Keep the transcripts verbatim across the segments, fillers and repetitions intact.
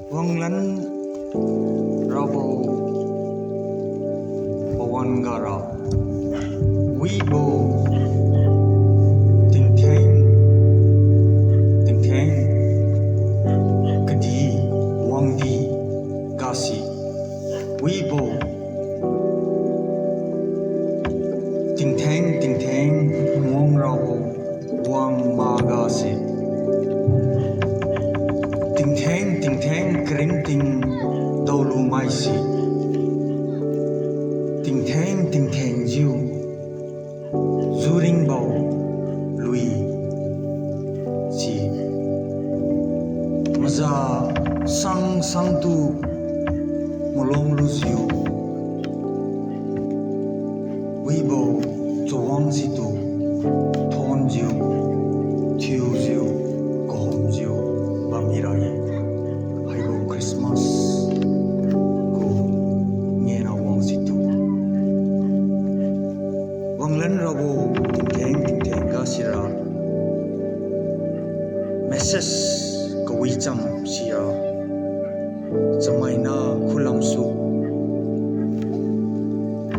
Wanglan rabo pawan gara, wibo tingtheng tingtheng kadi wangdi gasi, wibo tingtheng tingtheng wang rabo wang magase, tingtheng tingtheng karingting daolumaise, tingtheng tingthengjiu juringbo lui si maza sang sangtu malong lujiu, wibo chawang situ thonjiu, thiujiu, kahumjiu bammi ra-e. Haibo Christmas gu ngena wang situ, wanglan rabo tingtheng tingtheng gasira message kawicham sia chamaina khulamsu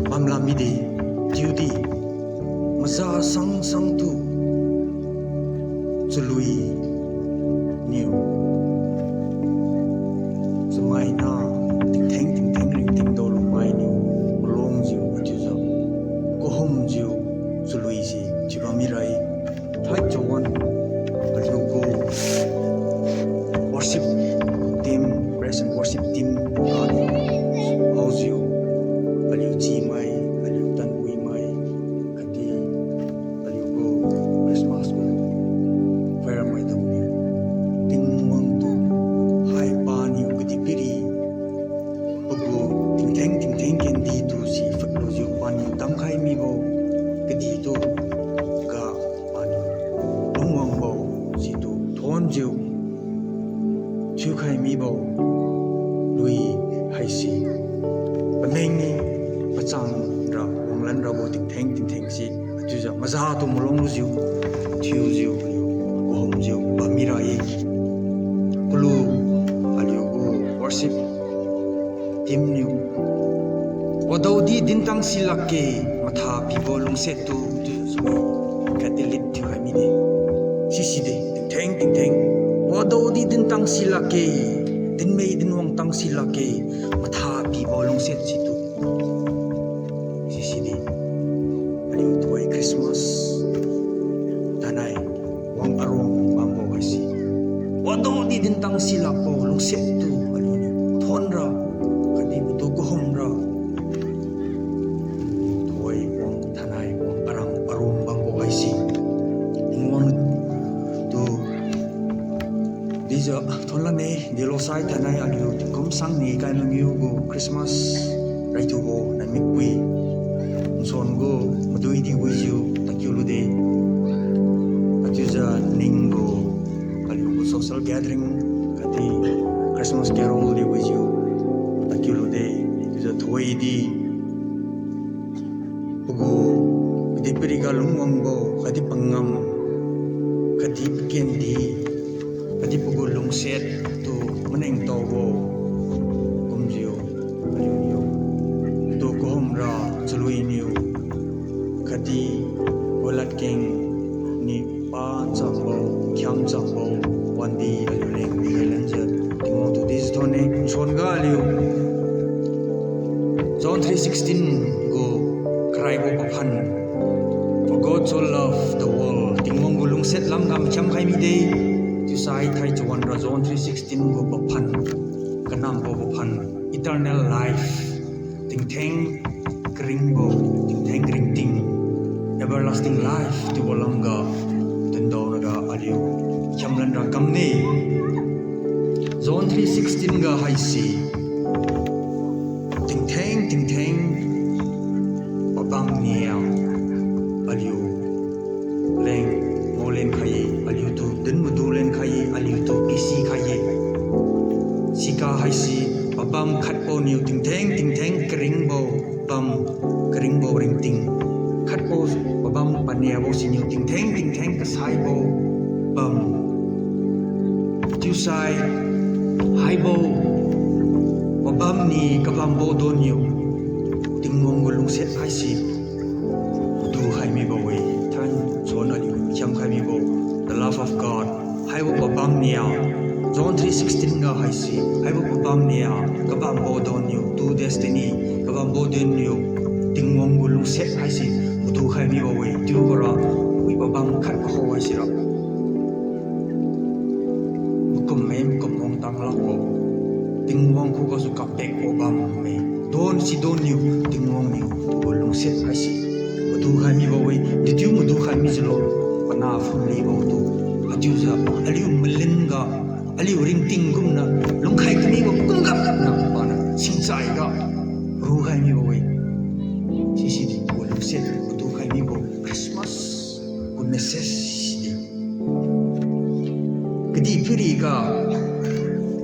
bamlam mide, chiudi maza sang sangtu chalui niu chamaina tingtheng tingtheng ringting daolumainiu malongjiu chiujiu kahumjiu chalui si chiubam mira-e. Thai chawan aliugu worship team, praise and worship team, aliu haojiu, aliu chimai, aliu tanpuimai, khatdi aliugu Christmas gu choir maidungniu Tingwang tu haipaniu kadihpiri pagu tingtheng tingtheng kendi tu si phutlujiu paniu damkhai mibo kadi tu ga paniu lungwangbo situ thonjiu thiukhai mibo lui haise pameng pachang ra wanglan rabo tingtheng tingtheng si chiujiu mazatu malong lujiu thiujiu kahumjiu bammi ra-e. Kalu aliugu worship team niu wadaodi dintang silakge, matha pibo lungsiat tu chiujiu sui khatdi lead thiukhai mide. Siside tingtheng tingtheng wadaodi dintang silakge, dinmei dinwang tang silakge, matha pibo lungsiat situ. Sisidi aliu tuhoi Christmas thainai wang aruang bambo haise wadaodi dintang silakbo lungsiat tu aliuniu thonra khatdi matu kahumra tuhoi wang thainai wang arang aruang bambo haise Tingwang tu dijiu thonlane. Delosai thainai aliu tingkum sang ni kai mangiu gu Christmas raithubo naimikpui nsuan gu maduidi wijiu takiu lude. Achiujiu ningbo aliu gu social gathering khatdi Christmas carol di wijiu takiu lude. Chiujiu thuidi pagu kadihpiriga lungwangbo khatdi pangam khatdi pakendi khatdi pagu lungsiat tu maningtaobo kumjiu aliuniu tu kahumra chaluiniu khatdi waladkeng ni pa nchakbo, khiam nchakbo, wandi aliuleng di hailanjiu Tingwang tu dijiu thonne. Nsuan ga aliu John three sixteen gu karaibo paphan, For God so loved the world, Tingwang gu lungsiat lamga makhiam khai mide. Chiusai thai chawanra John three sixteen gu paphan, kanambo paphan, eternal life, tingtheng karingbo, tingtheng karingting, everlasting life chiubo lamga tandao naga aliu khiamlanra kamne. John three sixteen ga haise tingtheng tingtheng pabam nia aliu leng ngao lenkhai-e, aliutu din madu lenkhai-e, aliutu kisi khai-e. Siga haise pabam khatbo niu tingtheng tingtheng karingbo bam, karingbo ringting. Khatbo pabam paniabo siniu tingtheng tingtheng kasaibo bam. Chiusai Haibo pabam ni kabambo donniu Tingwang gu lungsiat haise tu khai mibo-e. Than chon aliu khiam khai mibo, the love of God. Haibo pabam nia, John three sixteen ga haise, haibo pabam nia kabambo donniu, tu destiny, kabambo donniu Tingwang gu lungsiat haise tu khai mibo-e. Chiubora wi pabam khat kaho haisira makum me, makum wangtang lakbo, Tingwang khugasu kapekbo bamme. Don si donniu Tingwang niu gu lungsiat haise madu khai mibo-e. Dechiu madu khai mijiulo, panah phumlibo tu, achiujiu aliu malin ga, aliu ringting kumna lungkhai kamibo kumgapna paniu singchai ga rukhai mibo-e. Sisidi gu lungsiat madu khai mibo Christmas gu message sidi. Kadihpiriga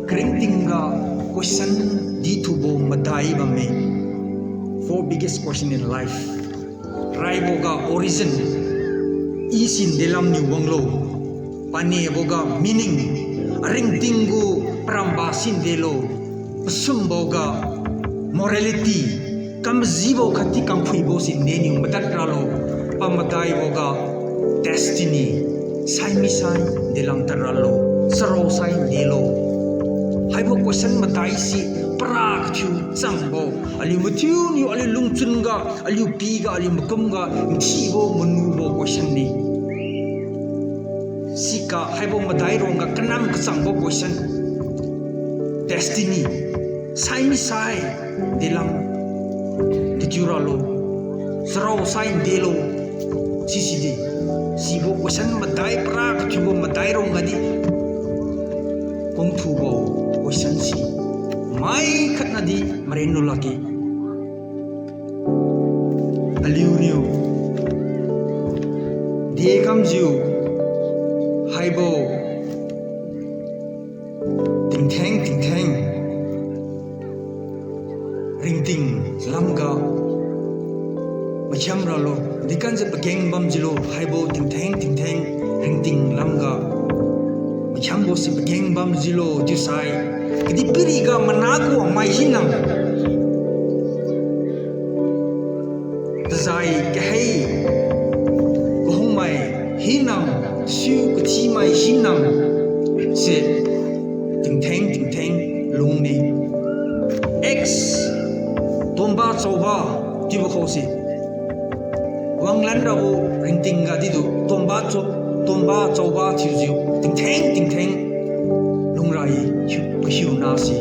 karingting ga question dithubo madai bamme. Four biggest question in life. Raiboga origin, i sin delamniu wanglo. Paneboga meaning, aringting gu paramba sin delo. Pasumboga morality, kamjibo khatdi kangphuibo sin deniu madad ralo. Pamadaiboga destiny, sai misai delam tad ralo, charao sai delo. Haibo question madai si para kathiu changbo, aliu mathiuniu aliu lungchun ga, aliu piga, aliu makum ga nthibo manubo question ne. Siga haibo madai rongga kanam kachangbo question. Destiny. Sai misai delam dechiu ralo. Charao sai delo. Sisidi. Sibo question madai para kathiubo madai rongga di kungthubo question si mai khatna di maren lu lakge. Aliuniu dekamjiu haibo tingtheng tingtheng ringting lamga makhiam ralo, dekamjiu pageng bamjiulo, haibo tingtheng tingtheng ringting lamga makhiambo si pageng bamjiulo chiusai, kadihpiriga mana kuangmai hinam, tajai kahei kahungmai hinam, siu kathimai hinam se tingtheng tingtheng lung ne. X, tomba chaoba chiubo khaose wanglan rabo ringting ga didu tomba chao, tomba chaoba thiujiu tingtheng tingtheng lungra-e, hiu, hiuna se.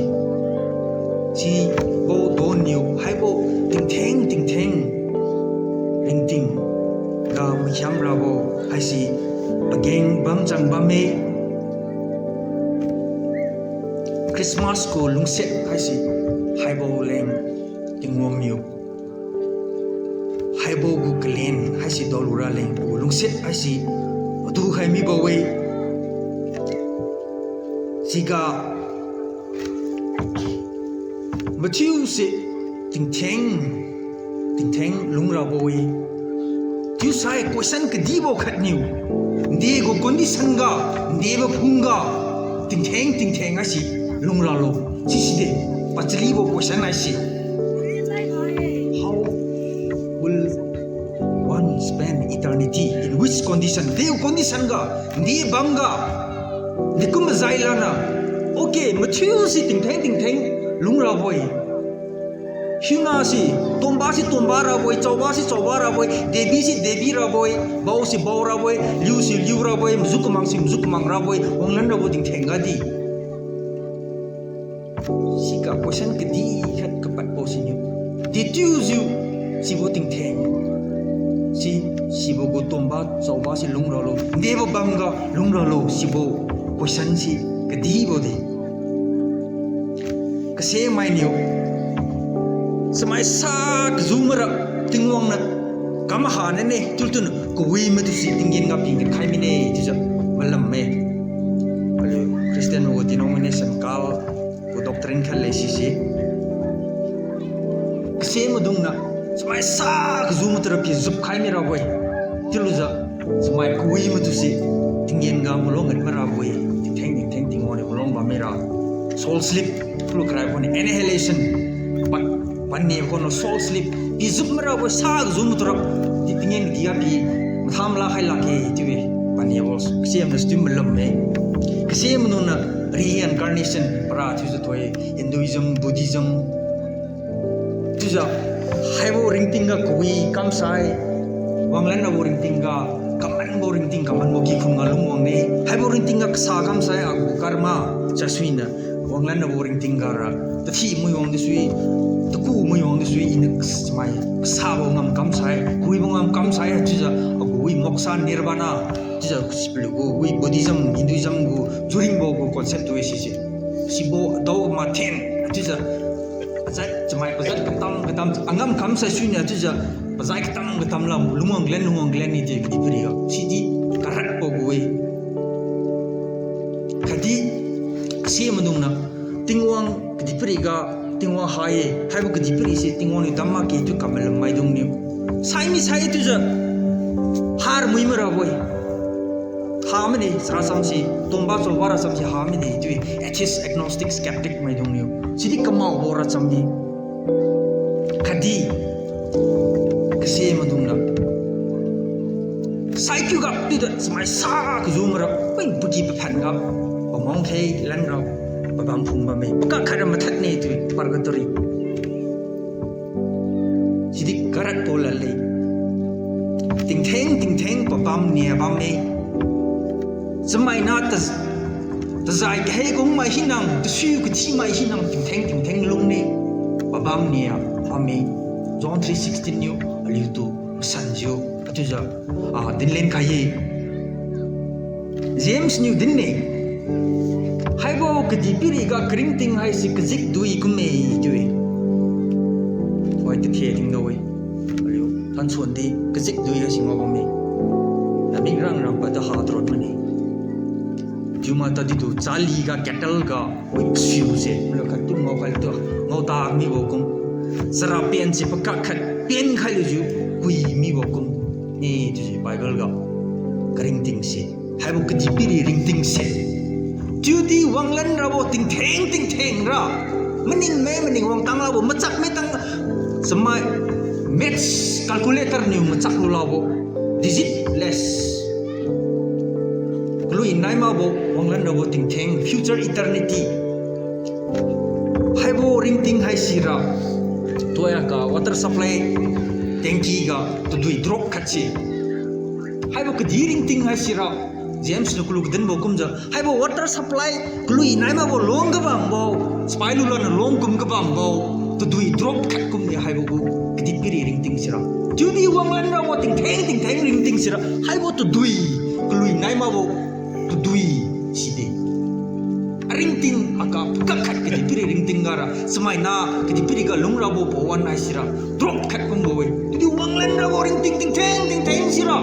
Sibo donniu haibo tingtheng tingtheng ringting ga makhiam rabo haise pageng bamchang bamme. Christmas gu lungsiat haise haibo leng Tingwang niu haibo gu kalen haise daolura leng gu lungsiat haise patu khai mibo-e. Siga mathiuse tingtheng tingtheng lungrabo-e. Chiusai question kadibo khatniu, nde gu condition ga, nde gu phungga tingtheng tingtheng haise lungralo. Siside pachalibo question haise, how will one spend eternity, in which condition? Nde gu condition ga, nde bamga, dekum majai lana, okay, mathiuse tingtheng tingtheng lungrabo-e. Hiuna se tomba se tomba rabo-e, chaoba se chaoba rabo-e, debi se debi rabo-e, bao se bao rabo-e, liu se liu rabo-e, mazu kamang se mazu kamang rabo-e, wanglan rabo tingtheng gadi. Siga question kadi khat kapadbo siniu, dechiujiu sibo tingtheng se, sibo gu tomba chaoba se lungralo, ndebo bamga lungralo, sibo question se kadibo de. Kasemainiu, chamai sa kazu mara Tingwang niu kam ha nane, chiu tun kawi matu si tinggen ga pinggen khai mine chiujiu malam me. Aliu Christian gu denomination kal gu doctrine khat le sise. Kase maidung niu chamai sa kazu matu ra pi zup khai mirabo-e. Chiulujiu chamai kawi matu si tinggen ga maluang ngat marabo-e. Tingtheng tingtheng Tingwang niu maluang bam mira. Soul sleep, kulu karai khon ni, annihilation. Pa, paniu khon soul sleep. Pi zuk marabo sa zuk matura. Di tinggen di api matham la khai lakge chiu-e. Paniu khon. Kasiam na stu malum me. Kasiam nung na reincarnation para thiujiu thoi. Hinduism, Buddhism. Chiujiu, haibo ringting ga kawi kamsai, wanglan rabo ringting ga, kamanbo ringting, kamanbo kikhun ga lungwang ne. Haibo ringting ga kasa kamsai, agu karma, jasuina, wanglan rabo ringting ga ra, tathi mui wang di sui, taku mui wang di sui, iniu kas-, mai, kasabo ngam kamsai, kawibo ngam kamsai, chiujiu, agu wi moksha nirvana, chiujiu, sipalu gu, wi Buddhism, Hinduism gu, juringbo gu concept tu-e sise. Sibo, dao mathen, chiujiu, Pazat, chamai pazat katam, katam, angam kamsai suina chiujiu, pazai katam, katam la, lungwang len, lungwang len ni di kadihpiri ga. Sidi, karat pagu-e. Khatdi, si maidungna, Tingwang kadihpiri ga, Tingwang ha-e, haibo kadihpiri se, Tingwang niu dam makge chiu kamalam maidung niu. Sai mi sai chiujiu, har mui marabo-e. Ha mine, sara chamse, tomba choba ra chamse ha mine, chiu-e, atheist, agnostic, skeptic maidung niu. Sidi kamaobo ra cham-e. Khatdi, kase maidungna. Saikiu ga, chiujiu, chamai sa kazu mara, pui paky paphan ga, pamang khe lan ra, pabam phung bamme. Pakak khat ra mathad ne chiu-e, purgatory. Sidi karat tu lale. Tingtheng, tingtheng, pabam nia bamme. Chamaina ta, tazai kahei kung mai hinang, tasiu kathi mai hinang, tingtheng, tingtheng lung ne. Pabam nia bamme. John three sixteen niu, aliutu, masanjiu, chiujiu, ah, dinlen khai-e. James niu din ne. Haibo kadihpiri ga karingting haise kajik dui kumme chiu-e. Hoi takhe tingdao-e. Aliu, thansuan di kajik dui haise ngao bamme. Namik rang rang patu ha tron mane. Chiuma tadi tu chali ga cattle ga, wi kasiu se, mlo khat tu ngao khai tu, ngao ta mibo kum. Chara pen se pakak khat, pen khai lujiu, kui mibo kum. Ni chiujiu Bible ga, karingting se. Haibo kadihpiri ringting se. Chiudi wanglan rabo tingtheng tingtheng ra. Maning me maning wangtang labo machak me tang. Chamai maths calculator niu machak lu labo. Digit less. Kalui nai makbo wanglan rabo tingtheng future eternity. Haibo ringting haisira. Tuaga water supply tanky ga tadui drop khat se. Haibo kadih ringting haisira, James niu kalu kadinbo kumjiu, haibo water supply kalui nai makbo long kabambo, sipai lulaniu long kum kabambo, tadui drop khat kumne haibo gu kadihpiri ringting sira. Chiudi wanglan rabo tingtheng tingtheng ringting sira, haibo tadui kalui nai makbo tadui side. Aringting aka pakak khat kadihpiri ringting gara, chamaina kadihpiri ga lungrabo pawan haisira, drop khat kumbo-e. Chiudi wanglan rabo ringting tingtheng tingtheng sira.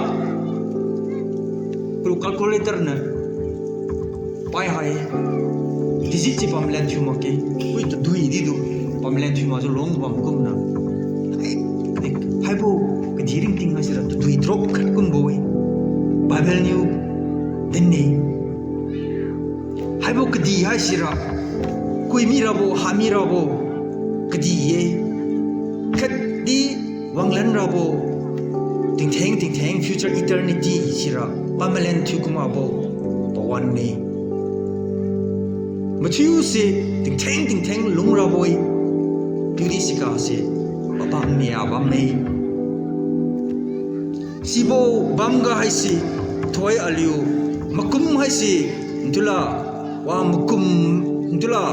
Kalu calculator niu pai hai. Digit si pamlen thiu makge. Ui tadui didu pamlen thiu makjiu long bam kumna. Hai, haibo kadih ringting haisira tadui drop khat kumbo-e. Bible niu din ne. Haibo kadih haisira, kuimi rabo, hami rabo, kadih ye. Khatdi wanglan rabo, tingtheng tingtheng future eternity sira, pamalen thiu kumakbo, pawan ne. Mathiuse tingtheng tingtheng lungrabo-e, chiudi siga se, pabam nia bamme. Sibo bamga haise, thoi aliu, makum haise, nthula, wa makum, nthula.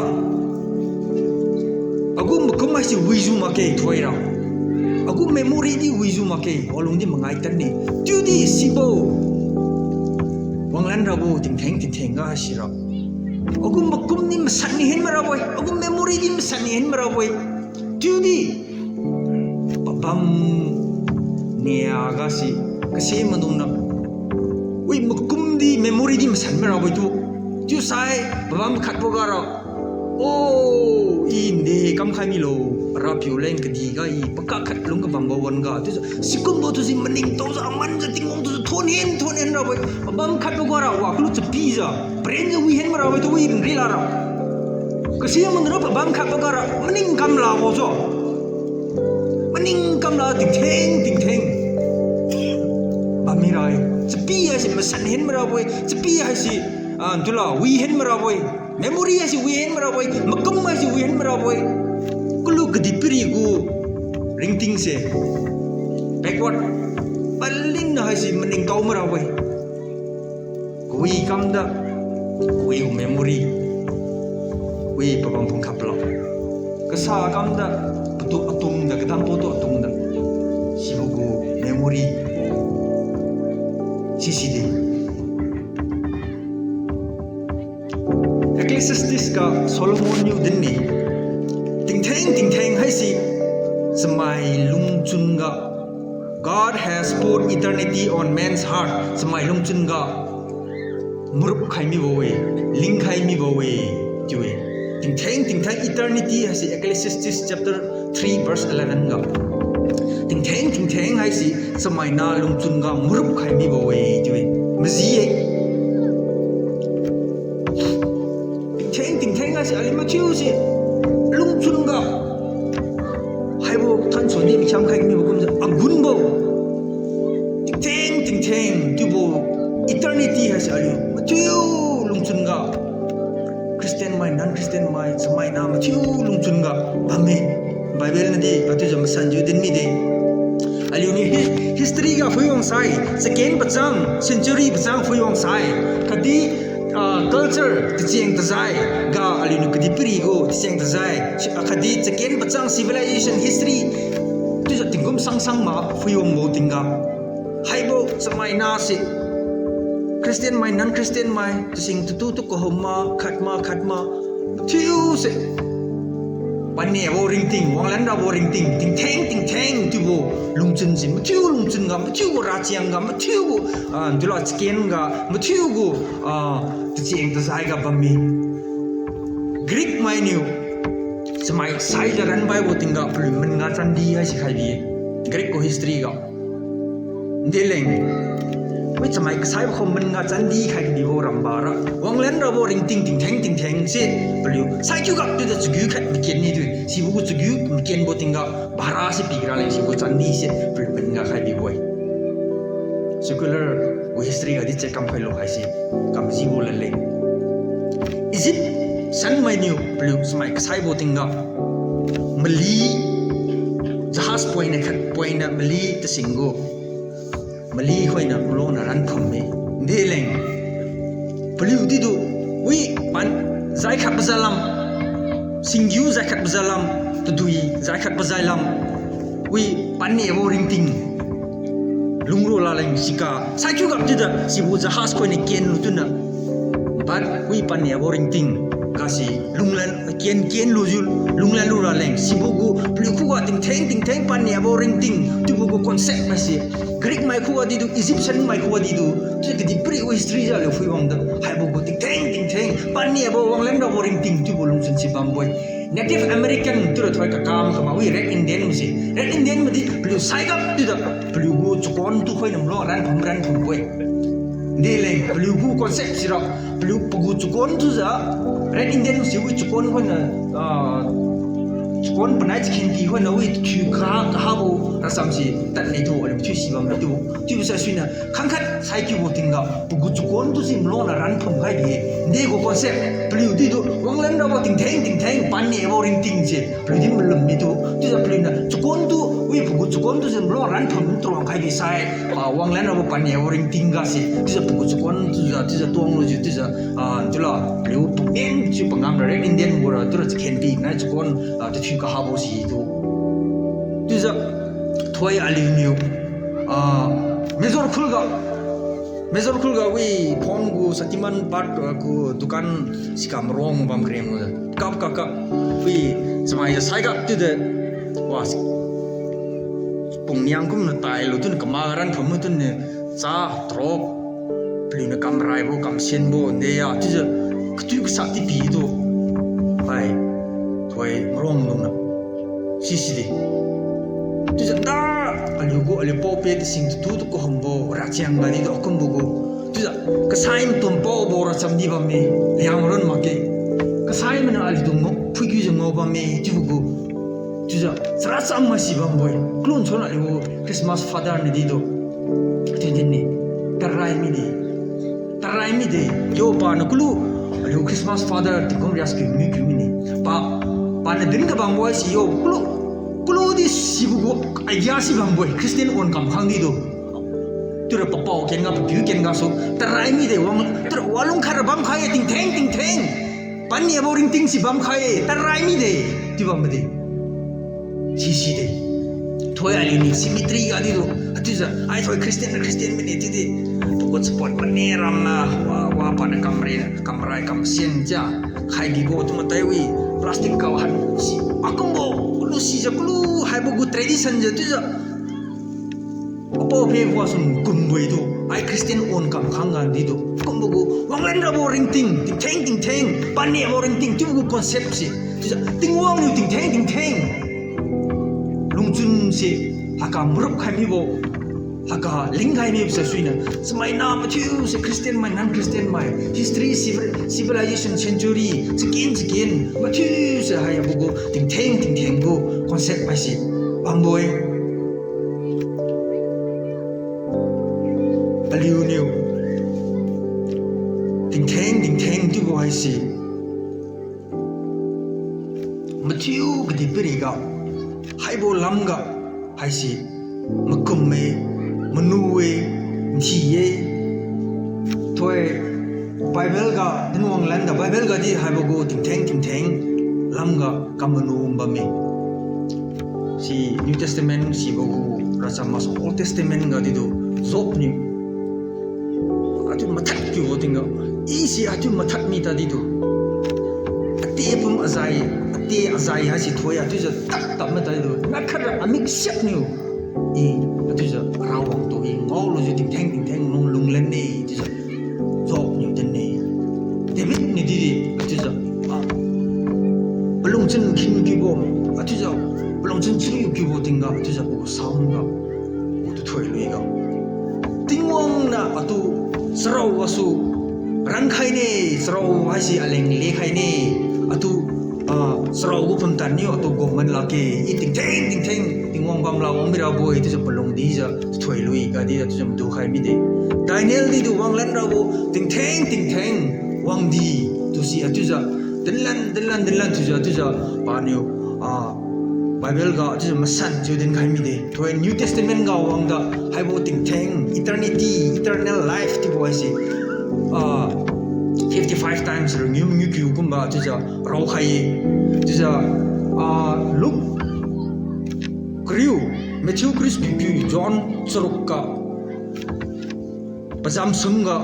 Agu makum haise wijiu makge thoira. Agu memory di wijiu makge, walung di mangai tan ne. Chiudi sibo, wanglan rabo tingtheng tingtheng ga haisira. Agu makum ni masan ni hen marabo-e, agu memory di masan ni hen marabo-e. Chiudi, pabam nia ga se, kase maidungna. Ui, makum di memory di masan marabo-e tu. Chiusai, pabam khatbo gara. O, i nde kamkhai milo, Rapiu leng kadih ga i pakak khat lung kabambo wan-ga. Chiujiu, sikumbo tu si maningtaojiu, amanjiu, Tingwang tu si thon hen, thon hen rabo-e. Pabam khatbo gara, wa kalu chapijiu, brain jiu wi hen marabo-e tu wi ri lara. Kasi mangiu pabam khat pagara maning kamlabo jo. Maning kamla tingtheng tingtheng bammi ra-e. Chapi haise masan hen marabo-e. Chapi haise, ah, tula wi hen marabo-e. Memory haise wi hen marabo-e. Makum haise wi hen marabo-e. Kalu kadihpiri gu ringting se backward. Palingna haise maningtao marabo-e. Kawi kamda, kawi gu memory, wi pabam phung khat pala. Kasa kamda, patu atungda, kadam patu atungda. Sibo gu memory. Siside. Ecclesiastes ga Solomon niu din-e. Tingtheng tingtheng haise chamai lungchun ga. God has put eternity on man's heart. Chamai lungchun ga marup khai mibo-e, lingkhai mibo-e, chiu-e. Tingtheng tingtheng eternity haise Ecclesiastes chapter three verse eleven ga. Tingtheng tingtheng haise chamaina lungchun ga marup khai mibo-e, chiu-e. Maji-e. Tingtheng tingtheng haise aliu mathiu se lungchun ga. Haibo thansuan di makham khai mibo kumjiu agunbo. Tingtheng tingtheng chiubo eternity haise aliu mathiu lungchun ga. Christian mai, non-Christian mai, chamaina mathiu lungchun ga bamme. Bible nadi atujiu masanjiu din mide. Aliuniu hi-, history ga phui wangsai, second pachang, century pachang phui wangsai, khatdi, ah, culture tacheng tajai ga aliuniu kadihpiri gu tacheng tajai, si-, khatdi second pachang civilization history, chiujiu tingkum sangsang ma phui wangbo tingga. Haibo chamaina se Christian mai, non-Christian mai, tasing tatu tu kahum ma, khat ma, khat ma, mathiu se. Panebo ringting, wanglan rabo ringting, tingtheng tingtheng chiubo lungchun se, mathiu lungchun ga, mathiu gu rachiang ga, mathiu gu, ah, dula chaken ga, mathiu gu, ah, tacheng tajai ga bamme. Greek mainiu chamai saijiu ranpaibo tingga paliu manga chandi haise khai bi-e. Greek gu history ga. Deleng, wi chamai kasaibo khum manga chandi khai kadibo rambara wanglan rabo ringting tingtheng tingtheng se paliu saikiu gap chiujiu chagiu khat maken ni tu. Sibo gu chagiu makenbo tingga bara se pi raleng sibo chandi se paliu manga khai bibo-e. Secular gu history ga di check kam khailo haise kamjibo ladleng. Egyptian mainiu paliu chamai kasaibo tingga mali jahaj poina khat poina mali tasing gu mali khoiniu malona ranphamme. Deleng paliu didu wi pan jai khat paza lam, singgiu jai khat paza lam, tadui jai khat pazai lam, wi panebo ringting lunglu laleng siga saikiu gap chiujiu sibo jahaj khoiniu kenlu tuna. But wi panebo ringting gase lunglan ken kenlujiu lunglan lu raleng sibo gu paliu khuga tingtheng tingtheng panebo ringting chiubo gu concept maise Greek mai khuga didu, Egyptian mai khuga didu, chiu kadihpiri gu history jiu aliu phui wangda haibo gu tingtheng tingtheng panebo wanglan rabo ringting chiubo lungchun si bambo-e. Native American chiura thoi kakam kama wi Red Indian mase. Red Indian madi paliu saigap chiujiu paliu gu chakon tu khoiniu malona ranpham ranphambo-e. Deleng paliu gu concept sira paliu pagu chakon tujiu Red Indian mase wi chakon khoiniu, ah, chakon panai chakhenpi khoiniu wi thiu kaha kahabo racham si tadne tu aliu thiu si bambo tu. Chiubo sa suina khangkhat saikiubo tingga pagu chakon tu si malona ranpham khai bi-e. Degu concept paliu didu wanglan rabo tingtheng tingtheng panebo ringting se paliu di malum mitu. Chiujiu paliuniu chakon tu wi pagu chakon tu si malona ranpham tuang khai bisai, ah, wanglan rabo panebo ringting gase chiujiu pagu chakon tujiu chiujiu tuanglujiu chiujiu, ah, chiula paliu pumeng chiu pangam ra Red Indian gura chiura chakhenpi nai chakon, ah, tathiu kahabo situ. Chiujiu thoi aliuniu, ah, Major Khulga, Major Khulga wi phone gu Shaktiman part, ah, gu dukan sikam rong bam kareng kap kap kap wi chamai saigap chiude wa pungniang kumna tailu tun kama ranpham tun ne cha trok paliuniu kamraibo kamsenbo nde ya chiujiu katu kasa tipi tu. Hai thoi marong lungna siside. Chiujiu nda aliu gu aliu paope tasing tatu tu kahumbo rachiang ga didu akumbo gu. Chiujiu kasai matum paobo racham di bamme, Liangmai ron makge. Kasai mainiu aliutu ngao kiujiu ngao bamme chiubo gu. Chiujiu chara cham masi bambo-e. Kalun chun aliu Christmas father niudi tu, chiu din-e, tarai mide. Tarai mide. Yo paniu kalu aliu Christmas father tingkum rias kiu mi kiu mine. Pa, paniu din kabambo haise yo kalu, kalu di sibo gu idea si bambo-e. Christian wan kam khang di tu. Chiura papao ken ga, papiu ken gasu tarai mide wang, chiura walung khat ra bamkhai-e, tingtheng tingtheng. Paniabo ringting si bamkhai-e, tarai mide, chiu bambo de. Siside. Thoi aliuniu cemetery ga di tu, achiujiu, ai thoi Christian, Christian mine chiudi, pagu support mane ramna, wa, wa paniu kamre, kamrai kamsian chia, khai bibo tu matai wi, plastic ga han si, akumbo, kalu sijiu kalu, haibo gu tradition jiu chiujiu apao phe wasung kumbo-e tu, ai Christian wan kam khang ga di tu, kumbo gu wanglan rabo ringting, tingtheng tingtheng, paniabo ringting chiubo gu concept se, chiujiu Tingwang niu tingtheng tingtheng lungchun se, haiga marup khai mibo, haiga lingkhai mibo se suiniu, chamaina mathiu se Christian mai, non-Christian mai, history, civil-, civilization, century, chaken chaken mathiu se haibo gu tingtheng tingtheng gu concept haise bambo-e. Aliuniu tingtheng tingtheng chiubo haise mathiu kadihpiriga, haibo lamga haise makum-e, manu-e, nthe-e. Thoi Bible ga dinwang landa, Bible ga di haibo gu tingtheng tingtheng lamga kamanu bamme. Si New Testament sibo gu racham masu Old Testament ga di tu Job niu achiu mathad kiubo tingga, i si achiu mathad mi tadi tu, ate pum azai, ate azai haise thoi achiujiu tap tap ma tadi tu, nakhat ra amik siak niu, i achiujiu Rawang tu i ngaolujiu tingtheng tingtheng lung lunglen-e chiujiu Job niu din-e. David niu didi achiujiu, ah, palungchun khin kiubo, achiujiu palungchun chariu kiubo tingga achiujiu pagu Psalm ga, atu thoi lui ga, Tingwang niu atu charao gasu rankhaine, charao haise aleng lekhaine, atu, ah, charao gu pumtan niu atu gomman lakge, i tingtheng tingtheng Tingwang bamla wang mirabo-e chiujiu palung dijiu thoi lui ga di achiujiu madu khai mide. Daniel di tu wanglan rabo tingtheng tingtheng wangdi tu si achiujiu dinlan dinlan dinlan thiujiu achiujiu paniu, ah, Bible ga achiujiu masan thiu dinkhai mide. Thoi New Testament ga wangda haibo tingtheng, eternity, eternal life chiubo haise, ah, fifty-five times ra ngiu mangiu kiu kumba achiujiu raokhai-e. Chiujiu, ah, Luke kariu, Matthew kariu sutkiu, John charuk ga, pazam sumga,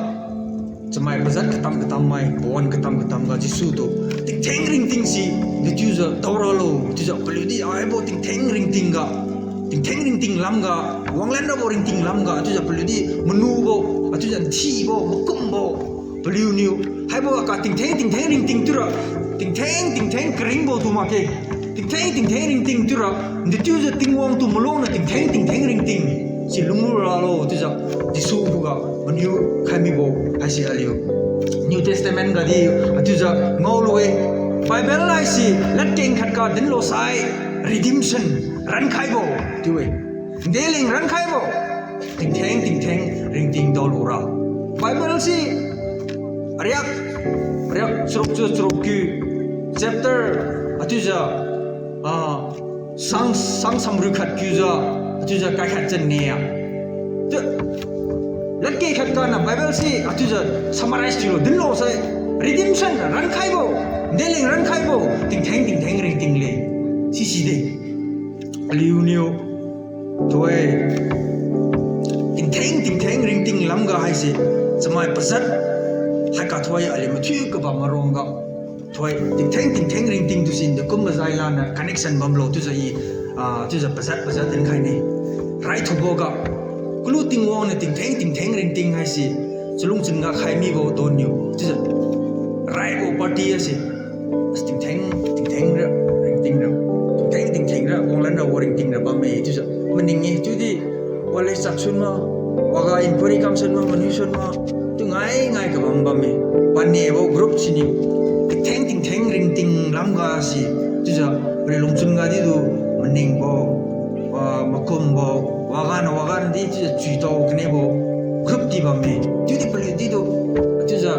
chamai pazat katam katam mai, pawan katam katam ga Jesu tu tingtheng ringting si, dechiujiu daoralo chiujiu paliudi haibo tingtheng ringting ga, tingtheng ringting lamga, wanglan rabo ringting lamga chiujiu paliudi manubo, achiujiu nthibo, makumbo, paliuniu haibo aka tingtheng tingtheng ringting chiura, tingtheng tingtheng karingbo tu makge. Tingtheng tingtheng ringting chiura, dechiujiu Tingwang tu malungniu tingtheng tingtheng ringting si lungluralo chiujiu Jesu khuga maniu khai mibo haise aliu New Testament ga di achiujiu ngaolu-e. Bible haise ladkeng khatga dinlo sai, redemption, rankhaibo chiu-e. Ndeleng rankhaibo, tingtheng tingtheng ringting daolura. Bible se ariak, ariak charuk chiu charuk kiu chapter achiujiu, ah, sang, sang samrui khat kiujiu, achiujiu kai khat chan ne-a. Chiu, ladkeng khatganiu Bible se achiujiu summarize thiulo dinlo sai, redemption rankhaibo, ndeleng rankhaibo, tingtheng tingtheng ringting le. Siside. Aliuniu thoi tingtheng tingtheng ringting lamga haise, chamai pazat, haiga thoi aliu mathiu kabam marongga, thoi tingtheng tingtheng ringting tu sin dekum mazai lana connection bamlo chiujiu i, ah, chiujiu pazat pazat dinkhaine. Raithuboga, kalu Tingwang niu tingtheng tingtheng ringting haise chalungchun ga khai mibo donniu chiujiu raibo party haise, tingtheng tingtheng ra ringting ra, tingtheng tingtheng ra wanglan rabo ringting ra bamme chiujiu maning-e. Chiudi wale chaksun ma, waga inquiry kamsun ma, maniu sun ma, chiu ngai ngai kabam bamme. Panebo group siniu tingtheng tingtheng ringting lamga si Chiujiu paliu lungchun ga didu maningbo, ah, makumbo, wagan wagan di chiujiu chuitao kanebo group di bamme. Chiudi paliu didu, chiujiu,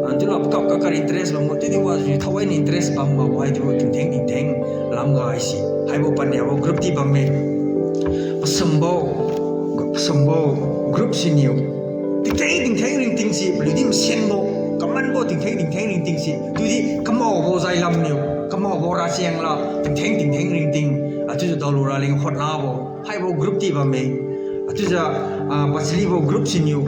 ah, chiula pakap kakar interest bambo, chiudi wajiu thaowaini interest bam makbo hai chiubo tingtheng tingtheng lamga haise haibo paniabo group di bamme. Pasumbo, pasumbo group siniu tingtheng tingtheng ringting si paliudi masenbo, kamanbo tingtheng tingtheng ringting si. Chiudi kamaobo jailamniu, kamaobo racheng la tingtheng tingtheng ringting, ah, chiujiu daolu raleng hotnabo haibo group di bamme. Ah, chiujiu, ah, pachalibo group siniu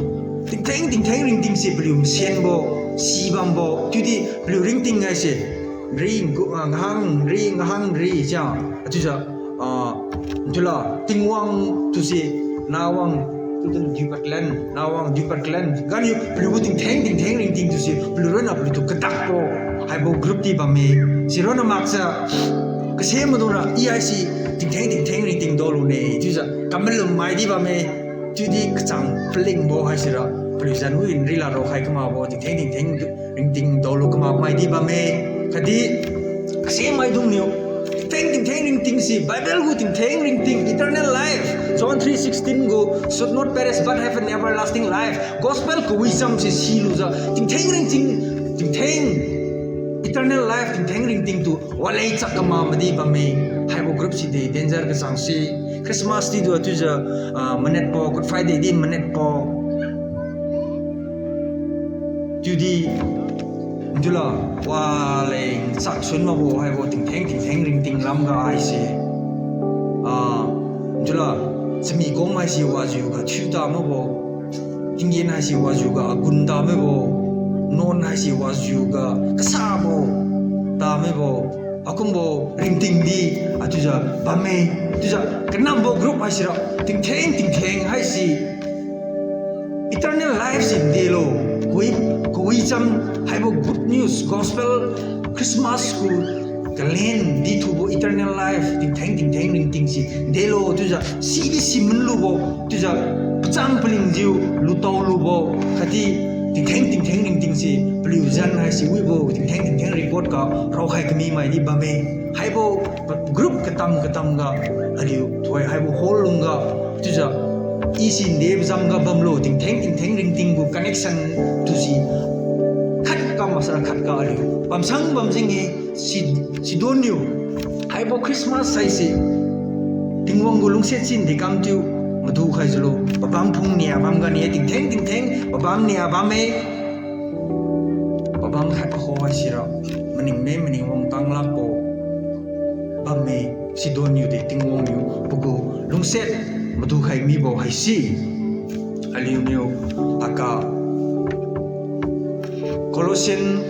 tingtheng tingtheng ringting si paliu masenbo, sibambo, chiudi paliu ringting haise ri, ah, ngahang ri, ngahang ri, chia, ah, chiujiu, ah, chiula Tingwang tuse, nawang, chiudi Department, nawang Department ganiu paliugu tingtheng tingtheng ringting tuse paliu ronna paliutu kadakbo haibo group di bamme. Sironna makjiu kase maidungra i haise tingtheng tingtheng ringting daolune chiujiu kamalum mai di bamme. Chiudi kachang palingbo haisira paliu zan wi nri la raokhai kamakbo tingtheng tingtheng ringting daolu kamak mai di bamme. Khatdi kase maidungniu tingtheng tingtheng ringting si Bible gu tingtheng ringting, eternal life, John three sixteen gu, should not perish but have an everlasting life. Gospel kawicham se silujiu tingtheng ringting, tingtheng eternal life tingtheng ringting tu walei chak kamak madi bamme. Haibo group si de danger kachang se. Christmas di tu chiujiu, ah, manetbo, Good Friday di manetbo. Chiudi, chiula, waleng chaksun makbo haibo tingtheng tingtheng ringting lamga haise. Ah, chiula, chami kong haise wajiuga thiuta makbo. Tinggen haise wajiuga agun ta mibo. Nuan haise wajiuga kasabo ta mibo. Akumbo ringting di, ah, chiujiu bamme. Chiujiu kanambo group haisira tingtheng tingtheng haise eternal life si ndelo, kawi, kawicham haibo good news, gospel, Christmas gu kalen dithubo eternal life tingtheng tingtheng ringting si ndelo, chiujiu sidi simin lubo, chiujiu pachang palingjiu lutao lubo, khatdi tingtheng tingtheng ringting si paliu zan haise wibo tingtheng tingtheng report ga raokhai kami mai di bamme. Haibo group katam katam ga aliu thoi haibo hall lungga, chiujiu i si nde pazam ga bamlo tingtheng tingtheng ringting gu connection tu si khat kam masara khat ga aliu bamsang bamjing-e. Si, sidonniu haibo Christmas haise Tingwang gu lungsiat sin dekam chiu madu khaijiulo, pabam phung nia bam gani tingtheng tingtheng pabam nia bamme. Pabam khat kho haisira maning me maning wang tang lakbo bamme. Sidonniu de Tingwang niu pagu lungsiat madu khai mibo haise. Aliuniu aga Colossian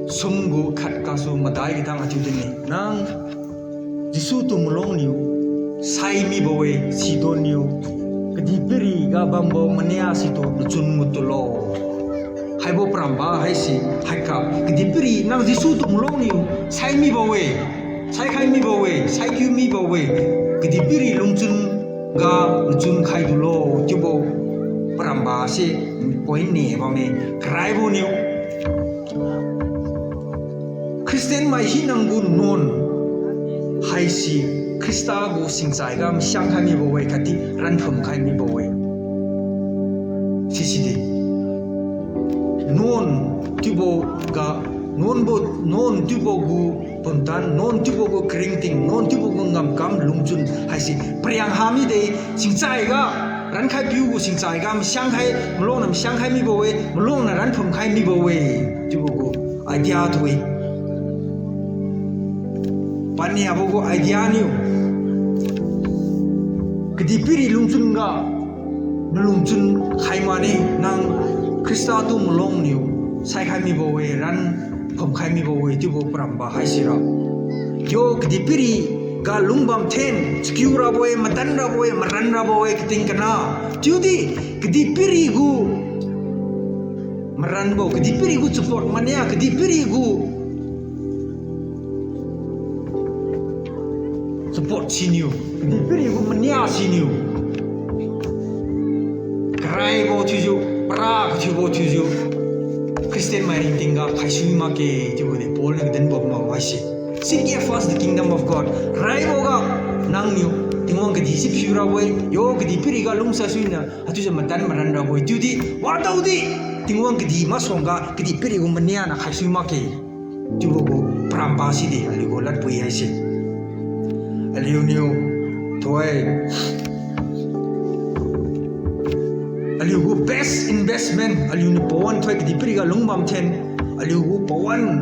sum gu khat gasu madai katang atiu din-e. Nang Jesu tu malong niu sai mibo-e, sidonniu kadihpiri ga bambo mania situ nachun matulo. Haibo paramba haise, haiga kadihpiri nang Jesu tu malong niu sai mibo-e, saikhai mibo-e, saikiu mibo-e, kadihpiri lungchun ga nachun khai dulo chiubo paramba se point ni bamme. Karaibo niu Christian mai hina gu nuan haise Khrista gu singchai ga masiang khai mibo-e khatdi ranphum khai mibo-e. Siside nuan chiubo ga, nuanbo, nuan chiubo gu pumtan, nuan chiubo gu karingting, nuan chiubo gu ngamkam lungchun haise pariang ha mide. Singchai ga rankhai piu gu singchai ga masiang khai, malong niu masiang khai mibo-e, malong niu ranphum khai mibo-e chiubo gu idea tu-e. Paniabo gu idea niu kadihpiri lungchun ga nalungchun khai mane, nang Khrista tu malong niu saikhai mibo-e, ranphum khai mibo-e chiubo paramba haisira. Yo kadihpiri ga lungbam then chakiu rabo-e, madan rabo-e, maran rabo-e kating kana. Chiudi kadihpiri gu maranbo, kadihpiri gu support mania, kadihpiri gu support siniu, kadihpiri gu mania siniu karaibo thiujiu, para kathiubo thiujiu Christian mai ringting ga khaisui makge chiubo de Paul niu kadinbo ma haise. Seek ye first the kingdom of God. Raiboga nangniu Tingwang kadih si phiu rabo-e, yo kadihpiri ga lungsa suina, haichiujiu madan maran rabo-e. Chiudi, wadaodi, Tingwang kadih masuangga kadihpiri gu mania na khaisui makge. Chiubo gu paramba side aliu gu ladpui haise. Aliuniu, tuai, aliu gu best investment, aliuniu pawan thoi kadihpiri ga lungbam then, aliu gu pawan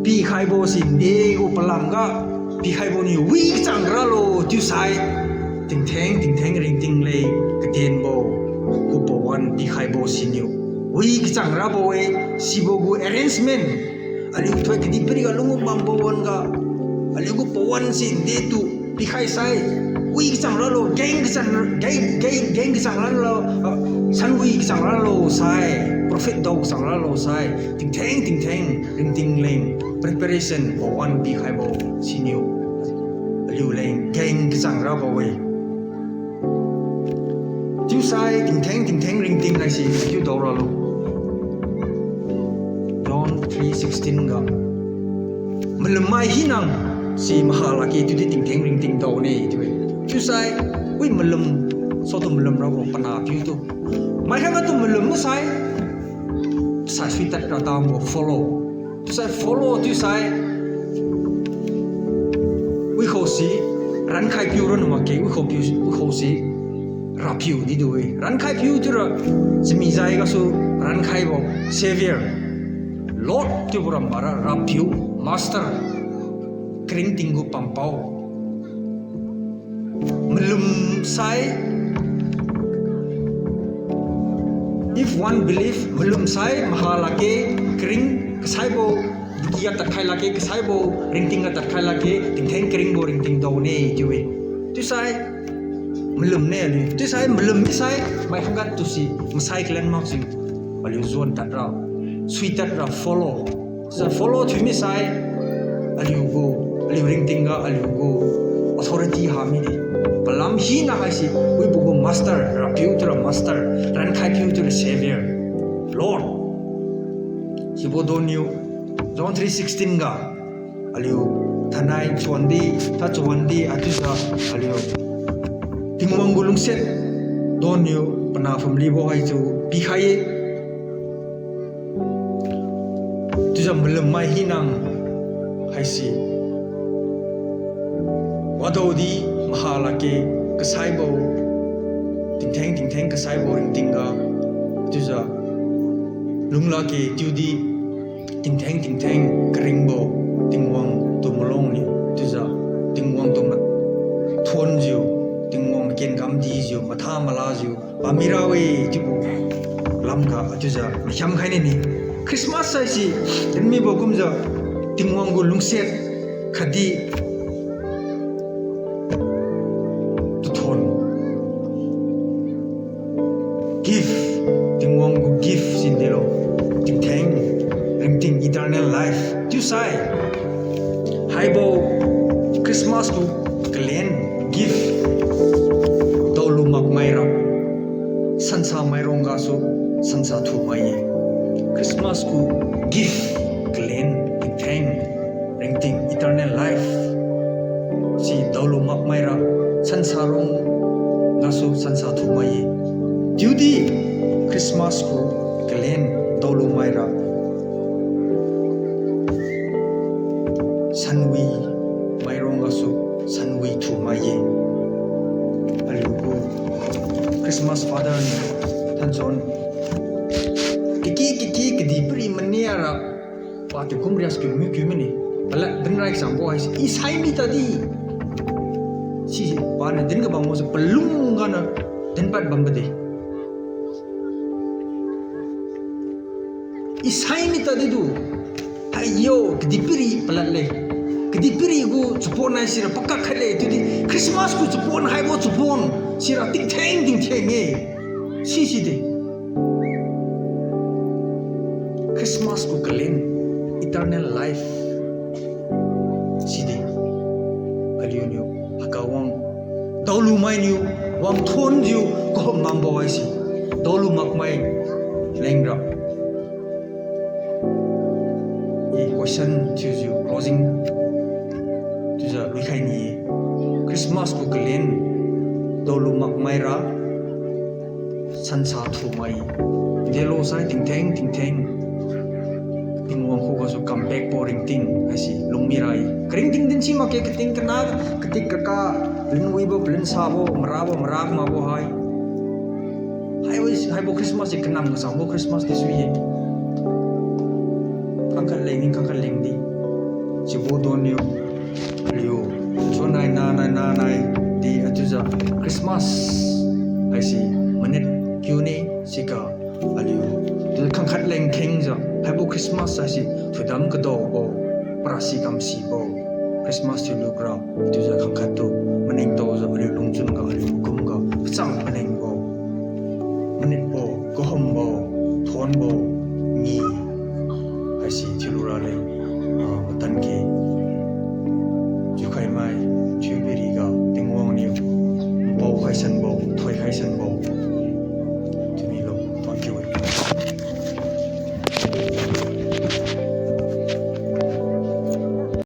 pikhaibo si nde gu palamga pikhaibo niu wi kachang ralo chiusai, tingtheng tingtheng ringting leng kadenbo gu pawan pikhaibo siniu wi kachang rabo-e. Sibo gu arrangement, aliu thoi kadihpiri ga lungbambo wan-ga, aliu gu pawan si nde tu pikhai sai, wi kachang ralo, geng kachang, geng, geng, geng kachang ralo, ah, sanwi kachang ralo sai, profit dao kachang ralo sai, tingtheng tingtheng ringting leng preparation pawan pikhaibo siniu aliu leng geng kachang rabo-e. Chiusai tingtheng tingtheng ringting haise chiu dao ralo. John three sixteen ga, malummai hinang si maha lakge chiudi tingtheng ringting daone chiu-e. Chiusai, wi malum, sotu malum rabo panahpiu tu, maihangga tu malum masai, sai suitad ra tangbo follow. Chiusai follow chiusai, wi khaose rankhaipiu ronna makge, wi khaopiu, wi khaose Rapiu di du-e. Rankhaipiu chiura chamijai gasu rankhaibo, Saviour, Lord chiubo rambara Rapiu, Master, karingting gu pampao. Malum sai, if one believe, malum sai maha lakge, karing kasaibo, dikiga tadkhai lakge, kasaibo ringting ga tadkhai lakge, tingtheng karingbo ringting daone chiu-e. Chiusai malum ne aliu. Chiusai malum misai, maihangga tu si masai kalan makjiu aliu juan tadra, suitad ra follow. Chiujiu follow thiu misai, aliu gu, aliu ringting ga aliu gu authority ha mide. Palam hina haise, wibo gu master, Rapiu chiura master, rankhaipiu chiura Saviour, Lord. Sibo donniu, John three sixteen ga, aliu thainai chuan di, tha chuan di, haichiujiu aliu Tingwang gu lungsiat donniu panah phamlibo haichiu pikhai-e. Chiujiu malummai hinang haise, wadaodi maha lakge kasaibo, tingtheng tingtheng kasaibo ringting ga, chiujiu lunglakge chiudi tingtheng tingtheng karingbo Tingwang tu malong niu, chiujiu Tingwang tu ma- thuonjiu, Tingwang makenkam dijiu, matha malajiu bammi ra-e chiubo lamga, chiujiu mahiam khai nine. Christmas haise dinmibo kumjiu Tingwang gu lungsiat khatdi tathuon, gift, Tingwang gu gift sindelo, tingtheng ringting, eternal life. Chiusai haibo Christmas gu kalen, gift, daolu makmaira, sansa mairong gasu sansa thumai-e. Christmas gu gift, kalen, tingtheng ringting, eternal life, si daolu makmaira, sansa rong gasu sansa thumai-e. Chiudi Christmas gu kalen daolumaira sanwi mairong gasu sanwi thumai-e. Aliu gu Christmas Father niu thanjon, kiki kiki kadihpiri maniara, pa tingkum rias kiu mi kiu mine, palad dinrai sangbo haise, i sai mi tadi. Sise paniu din kabambo se palung ganiu dinpad bambo de. I sai mi tadi du. Haiyo, kadihpiri palad le. Kadihpiri gu chapon hai sira pakak khat le. Chiudi Christmas gu chapon haibo chapon sira tingtheng tingtheng-e. Siside. Christmas gu kalen, eternal life. Side. Aliuniu haiga wang, daolumainiu wang thuonjiu kahum mambo haise, daolu makmai lengra. I question thiujiu closing Chiujiu luikhai ni-e. Christmas gu kalen daolu makmaira, sansa thumai, delosai tingtheng tingtheng, Tingwang khugasu come back bo ringting haise lungmi ra-e. Karingting din si makge, kating kana, katik kaka, lun wibo, palun sabo, marabo, mara makbo hai. Haibo, haibo Christmas se kanam kachangbo Christmas di sui-e. Khangkhat leng ni, khangkhat leng di. Sibo donniu aliu, chunai, nanai, nanai di, achiujiu Christmas haise manit kiu ni, siga aliu, chiujiu khangkhat leng khengjiu haibo Christmas haise, thoidam kadaobo, parasi kamsibo Christmas thiu lukra, chiujiu khangkhat tu maningtaojiu aliu lungchun ga, aliu kumga pachang palengbo, manitbo, kahumbo, thonbo, ngi haise thiulu raleng, ah, matan khe. Chiukhaimai, chiubiriga Tingwang niu npao khaisanbo, thoi khaisanbo,